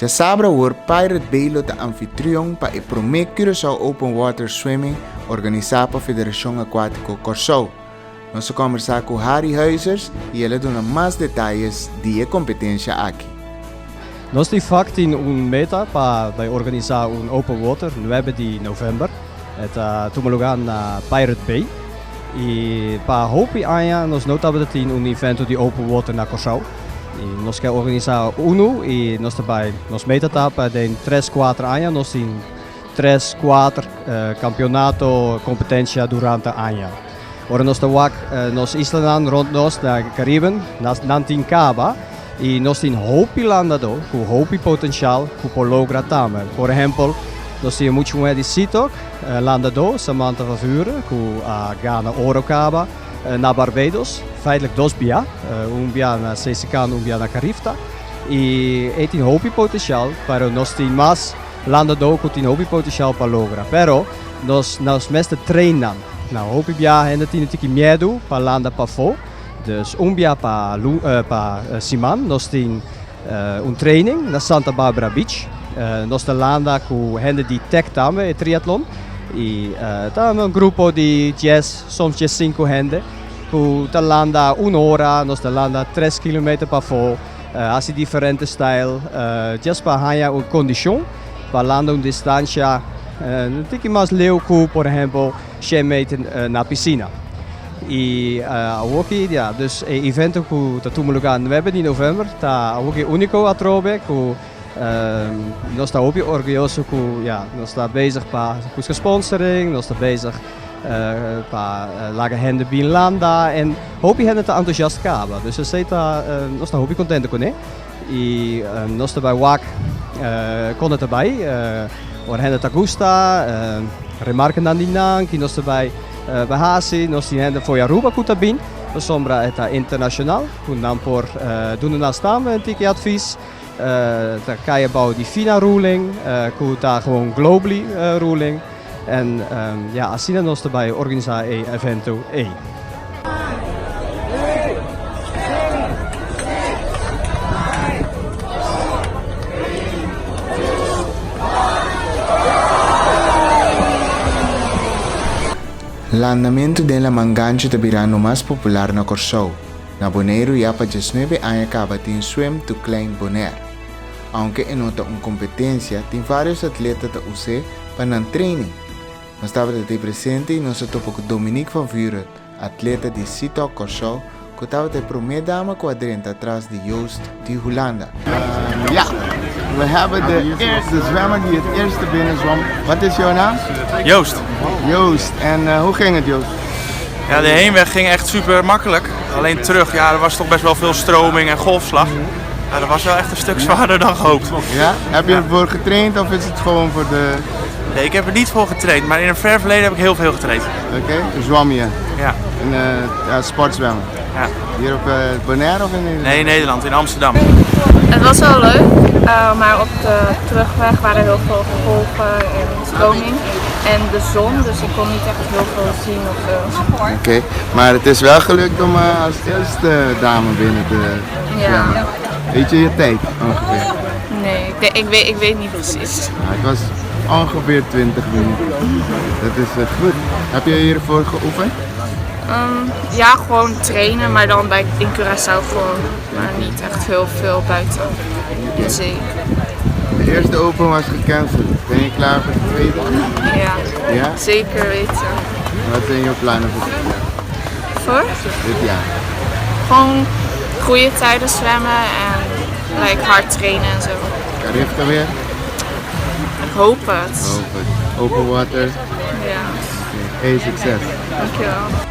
Djasabra awor Pirate Bay lo ta anfitrion pa e promé Curaçao Open Water Swimming organisá pa Federashon Akuátiko Kòrsou. Nos a kòmbersá ku Harry Huizers i el a duna mas detayes di e kompetensia aki. Nos di vak tin un meta pa bai organisá un Open Water nuebe di novèmber. E ta tuma lugá na Pirate Bay. I pa hopi aña nos no tabata tin un evento di Open Water na Kòrsou. I nos ke organisá unu i nos ta bai, nos meta ta pa den tres kuater aña nos tin tres kuater kampionato kompetensia durante aña. Ora nos ta wak nos islanan rond nos na Kariben, nan tin kaba i nos tin hopi landadó ku hopi potensial ku por logra tambe. Por ehempel, nos tin e mucha muhé di Sitok, landadó Samantha van Vuren ku a gana oro kaba na Barbados, feitelijk dos bia, un bia na Sesikan, un bia na Carifta. I e tin hopi potensial, pero nos tin mas landadó ku tin hopi potensial pa logra. Pero nos nos mester train nan. Nou, hopi bia hende tin un tiki miedu pa landa pafó. Dus un bia pa pa siman nos tin un training na Santa Barbara Beach. Nos ta landa ku hende di tech tambe e triatlon. I ta un grupo di dies, soms diesinku hende ku ta landa un ora, nos ta landa tres kilometer pafó, hasi diferente style, just pa haña un kondishon pa landa un distansha un tiki mas leu ku por ehempel shen meter na pisina. I awoki ya, dus e evento ku ta tuma lugá nuebe di novèmber ta awoki úniko atrobe ku nos ta hopi orguyoso ku ya nos ta bezig pa buska sponsoring, nos ta bezig pa laga hende bin landa en hopi hende ta entusiast kaba. Dus esei ta nos ta hopi kontento kuné i nos ta bai wak kon e ta bai, ora hende ta gusta, remarkenan di nan ki nos ta bai hasi. Nos tin hende for Aruba ku ta bin pasobra e ta internashonal ku nan por duna nos tambe un tiki advis. Ta kai abou di FINA ruling ku ta gewoon globally ruling en ya asina nos ta bai organisa e evento ei. Landamentu den laman ganchu ta birando mas popular na Kòrsou. Na Boneiru ya pa diesnuebe aña kaba tin Swim to Klein Bonaire. Aunke e no ta un kompetensia, tin vários atleta ta us'é pa nan training. Nos tabata tei presente i nos a topa ku Dominique van Vuren, atleta di Sitok Kòrsou, ku tabata e promé dama ku a drenta tras di Joost di Hulanda. Ja, we hebben de eerste zwemmer die het eerste binnen zwom. Wat is jouw naam? Joost. Joost, en uh, hoe ging het Joost? Ja, de heenweg ging echt super makkelijk. Alleen terug, ja, er was toch best wel veel stroming en golfslag. Ja, dat was wel echt een stuk zwaarder dan gehoopt. Ja? Heb je ervoor getraind of is het gewoon voor de... Nee, ik heb er niet voor getraind, maar in een ver verleden heb ik heel veel getraind. Oké, okay. zwam je? Ja. En, uh, ja, sportzwemmen? Ja. Hier op uh, Bonaire of in Nederland? Nee, in Nederland, in Amsterdam. Het was wel leuk, uh, maar op de terugweg waren er heel veel golven en stroming. En de zon, dus ik kon niet echt heel veel zien of zo. Oké, okay, maar het is wel gelukt om uh, als eerste dame binnen te zwemmen. Ja. Weet je je tijd ongeveer? Nee, ik, ik, weet, ik weet niet precies. Ja, het was ongeveer 20 minuten. Dat is goed. Heb je hiervoor geoefend? Um, ja, gewoon trainen, maar dan bij, in Curaçao gewoon. Maar niet echt heel veel buiten in zee. De eerste open was gecanceld. Ben je klaar voor de tweede? Ja, ja? zeker weten. Wat zijn jouw plannen voor dit jaar? Voor? Dit jaar. Gewoon goede tijden zwemmen en like, hard trainen en zo. Carifta weer? Ik hoop het. Hoop het. Open water? Ja. Hey, succes. Dankjewel.